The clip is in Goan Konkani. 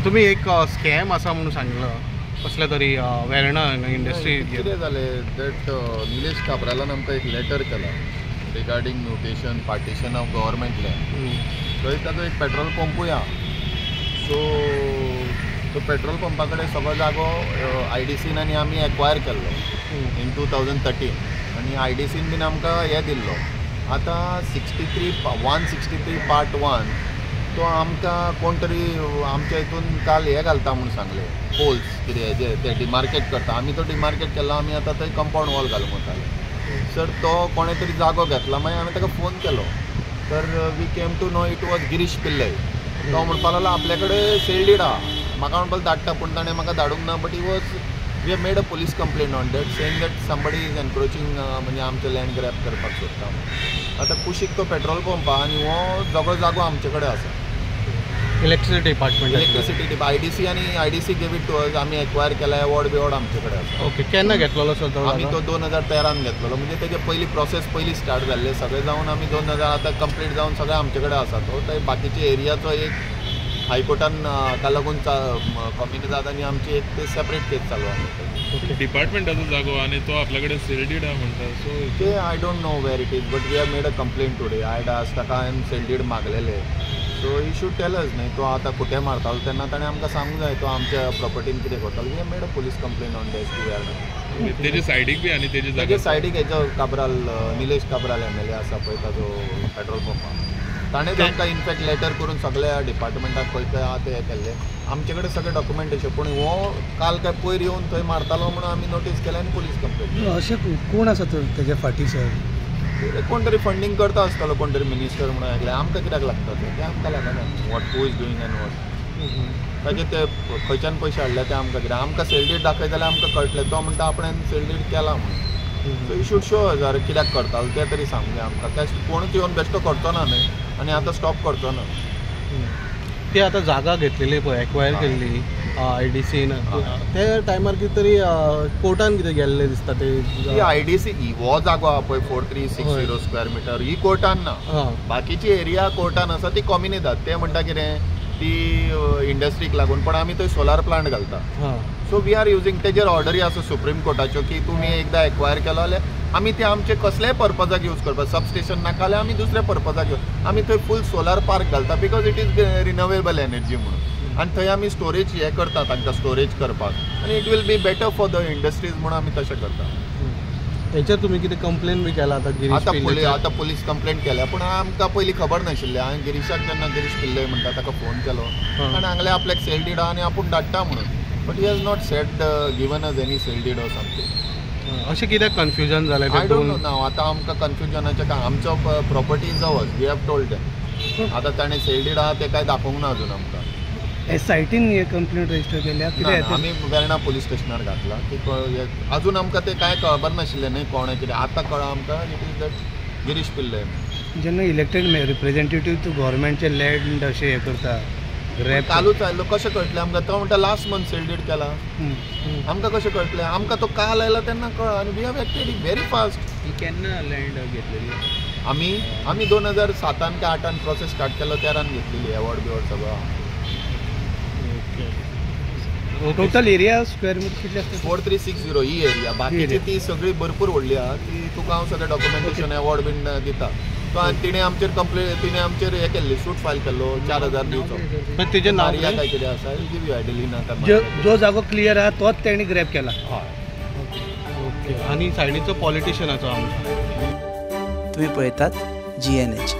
तुमी एक स्कॅम आसा म्हणून सांगलो कसले तरी वेर्णा इंडस्ट्री. कितें जालें that Nilesh काब्रालान आमकां एक लेटर केला regarding mutation partition of government land. थंय ताजो एक पेट्रोल पंपूय आहा. सो तो पेट्रोल पंपा कडेन सगळो जागो आय डी सीन आनी आमी एक्वायर केल्लो इन 2013 आनी आय डी सीन बीन आमकां हें दिल्लो. आतां 63, 163 part 1 तो आमकां कोण तरी आमच्या हितून काल हें घालता म्हूण सांगलें, पोल्स कितें हेजे ते डिमार्केट करता. आमी तो डिमार्केट केला, आमी आतां थंय कंपावंड वॉल घालूंक वताले सर. तो कोणें तरी जागो घेतला. मागीर हांवें ताका फोन केलो तर we came to know it was Girish Pillai. तो म्हणपाक लागलो आपल्या कडेन सेल did आहा, म्हाका म्हणपाक धाडटा, पूण ताणें म्हाका धाडूंक ना. But he was we have made a police complaint on that, saying that somebody is encroaching, म्हणजे आमचें लँड ग्रॅब करपाक सोदता म्हणून. आतां कुशीक तो पेट्रोल पंप आहा आनी हो सगळो जागो आमचे कडेन आसा. Electricity department. Electricity IDC आनी IDC gave it to us. आमी एक्वायर केला, एवॉर्ड बिवॉर्ड आमचे कडेन आसा. ओके, केन्ना घेतलेलो सर तो? आमी तो 2013न घेतलेलो. म्हणजे तेजे पयली प्रोसेस पयली स्टार्ट जाल्ले सगळें जावन आमी 2000 आतां कंप्लीट जावन सगळें आमचे कडेन आसा. तो ते बाकीचे एरियाचो एक हायकोर्टान हाका लागून कॉम्युनिजाद आनी आमची एक ते सेपरेट केस चालू आसा. डिपार्टमेंटाचो जागो आनी तो आपल्या कडेन सेल did आहा म्हणटा, सो ते I don't know where it is, but we have made a complaint today. I आज ताका हांवें सेल did मागलेले, so he should tell us न्ही. तो आतां खुटे मारतालो तेन्ना ताणें आमकां सांगूंक जाय तो आमच्या प्रॉपर्टीन कितें करतालो. We have made a police complaint on that to Verna. तेजे सायडीक बी आनी तेजे तेजे जाग्यार सायडीक हेजो काब्राल, निलेश काब्राल एमएलए आसा पळय, ताजो पेट्रोल पंप आहा. ताणेंच आमकां इनफॅक्ट लेटर करून सगळ्या डिपार्टमेंटाक खंय खंय आहा ते हें केल्लें. आमचे कडेन सगळें डॉक्युमेंटेशन, पूण हो काल काय पयर येवन थंय मारतालो म्हणून आमी नोटीस केलें आनी पुलीस कंप्लेन. अशें कोण आसा तर तेज्या फाटीं सर? कोण तरी फंडींग करता आसतलो, कोण तरी मिनिस्टर म्हणून आयकलें. आमकां कित्याक लागता तें? तें आमकां लागना what who is doing and what. ताजे ते खंयच्यान पयशे हाडले ते आमकां कितें? आमकां सेल did दाखयत जाल्यार आमकां कळटलें. तो म्हणटा आपणें सेल did केला म्हणून, so he should show us. अरे कित्याक करतालो तें तरी सांगूंक जाय आमकां. ते कोणूच येवन बेश्टो करचो ना न्हय आनी आतां स्टॉप करचो ना. ती आतां जागा घेतलेली पळय, एक्वायर केल्ली आय डी सीन, ते टायमार कितें तरी कोर्टान कितें गेल्लें दिसता ते. ती आयडीसी हो जागो आहा पळय, 4360 square meter, ही कोर्टान ना. बाकीची एरिया कोर्टान आसा ती कॉमिनिदाद. ते म्हणटा कितें ती इंडस्ट्रीक लागून, पण आमी थंय सोलार प्लांट घालता. सो we are using तेजेर ऑर्डरी आसा सुप्रीम कोर्टाच्यो की तुमी एकदां एक्वायर केलो जाल्यार आमी ते आमचे कसलेय पर्पजाक यूज करपाक, सबस्टेशन नाका जाल्यार आमी दुसऱ्या पर्पजाक यूज. आमी थंय फूल सोलार पार्क घालता because it is renewable energy म्हणून आनी थंय आमी स्टोरेज हें करता तांकां स्टोरेज करपाक आनी it will be better for the industries म्हणून आमी तशें करता. हेचेर तुमी कितें कंप्लेन बी केला आतां गिरीश आतां पुलीस पिल्लेचेर? आतां पुलीस कंप्लेंट केल्या, पूण आमकां पयलीं खबर नाशिल्लें. हांवें गिरीशाक जेन्ना, गिरीश पिल्लय म्हणटा ताका फोन केलो, ताणें सांगलें आपल्याक सेल did आहा आनी आपूण धाडटा म्हणून, but he has not said given us any sale deed or something. अशें कित्याक कन्फ्युजन जालें ते I don't दोन? नो नाव. आतां आमकां कन्फ्युजनाचें काय, आमचो property is ours, we have told them. आतां ताणें सेल did आहा तें काय दाखोवंक ना अजून आमकां. एस I tin हे कंप्लेंट रजिस्टर केल्या ना, कितें? ना, आमी वेर्णा पुलीस स्टेशनार घातला की अजून आमकां तें कांय खबर नाशिल्लें न्ही कोणें कितें. आतां कळ्ळां आमकां it is that Girish Pillai. जेन्ना इलेक्टेड रिप्रेझेंटेटीव तूं गव्हर्मेंटचे लँड अशें हें करता, ग्रॅब. कालूच आयलो, कशें कळटलें आमकां? तो म्हणटा लास्ट मंथ सेल did केला. आमकां कशें कळटलें? आमकां तो काल आयला तेन्ना कळ्ळा आनी we have acted very fast. ही केन्ना लँड घेतलेली? आमी 2007न काय 8न प्रोसेस स्टार्ट केलो, 13न घेतलेली. एवॉर्ड बिवॉर्ड सगळो आहा. Okay. Total area square meter कितले आसता? 4360 ही एरिया. बाकीची एरिया. ती सगळी भरपूर व्हडली आहा. ती तुका हांव सगळें डॉक्युमेंटेशन एवॉर्ड बीन दिता. तो आनी तिणें आमचेर कंप्लेन, तिणें आमचेर हें केल्ली, सूट फायल केल्लो 4000 दिवचो. पण तेजें नाव मारिया कितें? काय कितें आसा, गिव you आयडेलिना. जो जो जागो क्लियर आहा तोच तेणी ग्रॅब केला. हय. ओके, आनी सायडीचो पॉलिटिशनाचो आमच्या तुम्ही पळयतात जीएनएच.